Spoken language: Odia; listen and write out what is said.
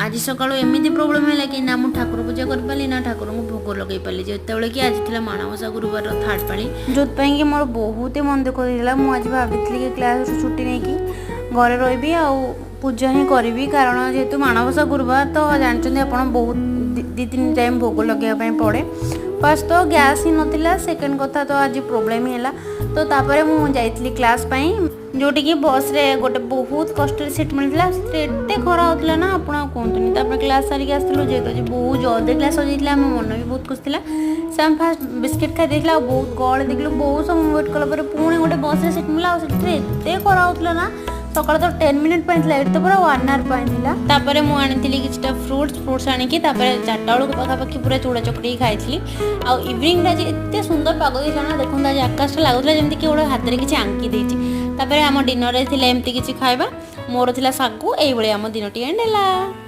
ଆଜି ସକାଳୁ ଏମିତି ପ୍ରୋବ୍ଲେମ୍ ହେଲା କି ନା ମୁଁ ଠାକୁର ପୂଜା କରିପାରିଲି, ନା ଠାକୁରଙ୍କୁ ଭୋଗ ଲଗେଇ ପାରିଲି, ଯେତେବେଳେ କି ଆଜି ଥିଲା ମାଣବସା ଗୁରୁବାରର ଥାର୍ଡ଼ ପାଳି, ଯେଉଁଥିପାଇଁ କି ମୋର ବହୁତ ହି ମନ ଦୁଃଖ ହେଇଥିଲା। ମୁଁ ଆଜି ଭାବିଥିଲି କି କ୍ଲାସ୍ରୁ ଛୁଟି ନେଇକି ଘରେ ରହିବି ଆଉ ପୂଜା ହିଁ କରିବି, କାରଣ ଯେହେତୁ ମାଣବସା ଗୁରୁବାର ତ ଜାଣିଛନ୍ତି ଆପଣ, ବହୁତ ଦୁଇ ତିନି ଟାଇମ୍ ଭୋଗ ଲଗେଇବା ପାଇଁ ପଡ଼େ। ଫାର୍ଷ୍ଟ ତ ଗ୍ୟାସ୍ ହିଁ ନଥିଲା, ସେକେଣ୍ଡ କଥା ତ ଆଜି ପ୍ରୋବ୍ଲେମ୍ ହିଁ ହେଲା। ତ ତାପରେ ମୁଁ ଯାଇଥିଲି କ୍ଲାସ୍ ପାଇଁ, ଯେଉଁଠିକି ବସ୍ରେ ଗୋଟେ ବହୁତ କଷ୍ଟରେ ସିଟ୍ ମିଳିଥିଲା। ସେଥିରେ ଏତେ ଖରା ହେଉଥିଲା ନା ଆପଣ ଆଉ କୁହନ୍ତୁନି। ତାପରେ କ୍ଲାସ୍ ସାରିକି ଆସିଥିଲୁ। ଯେହେତୁ ଆଜି ବହୁତ ଜଲ୍ଦି କ୍ଲାସ୍ ସରିଯାଇଥିଲା, ଆମ ମନ ବି ବହୁତ ଖୁସି ଥିଲା। ସେ ଆମେ ଫାଷ୍ଟ ବିସ୍କିଟ୍ ଖାଇ ଦେଇଥିଲା ଆଉ ବହୁତ ଗହଳି ଦେଖିଲୁ। ବହୁତ ସମୟ ୱେଟ୍ କଲା ପରେ ପୁଣି ଗୋଟେ ବସ୍ରେ ସିଟ୍ ମିଳିଲା ଆଉ ସେଥିରେ ଏତେ ଖରା ହେଉଥିଲା ନା, ସକାଳେ ତ 10 ମିନିଟ୍ ପାଇଁ ଥିଲା, ଏଠି ତ ପୁରା ୱାନ୍ ଆୱାର ପାଇଁ ଥିଲା। ତାପରେ ମୁଁ ଆଣିଥିଲି କିଛିଟା ଫ୍ରୁଟ୍ସ। ଫ୍ରୁଟ୍ସ ଆଣିକି ତାପରେ 4ଟା ବେଳକୁ ପାଖାପାଖି ପୁରା ଚୁଡ଼ା ଚକଟିକି ଖାଇଥିଲି। ଆଉ ଇଭିନିଂଟା ଆଜି ଏତେ ସୁନ୍ଦର ପାଗ ଦେଇଥିଲା ନା, ଦେଖନ୍ତୁ ଆଜି ଆକାଶଟା ଲାଗୁଥିଲା ଯେମିତି କି ଗୋଟେ ହାତରେ କିଛି ଆଙ୍କି ଦେଇଛି। ତାପରେ ଆମ ଡିନରରେ ଥିଲା ଏମିତି କିଛି ଖାଇବା, ମୋର ଥିଲା ଶାଗୁ। ଏଇଭଳି ଆମ ଦିନଟି ଏଣ୍ଡ ହେଲା।